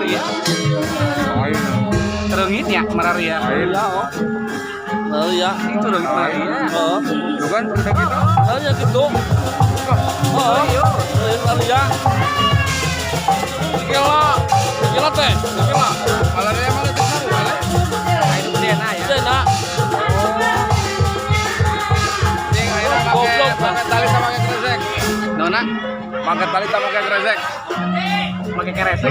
Malaria. Lain. Reungit ya malaria. Lain. Iya, oh. Malaria. Itu reungit malaria. Oh. Bukan udah gitu. Malaria gitu. Oh, reungit malaria. Kela, kela teh, kela. Malaria mana tuh mana? Nah, itu bedena ya. Bedena. Cing, akhirnya pakai Goblok, pakai tali sama pakai kresek. Nona Pakai tali sama pakai kresek. pakai keresek.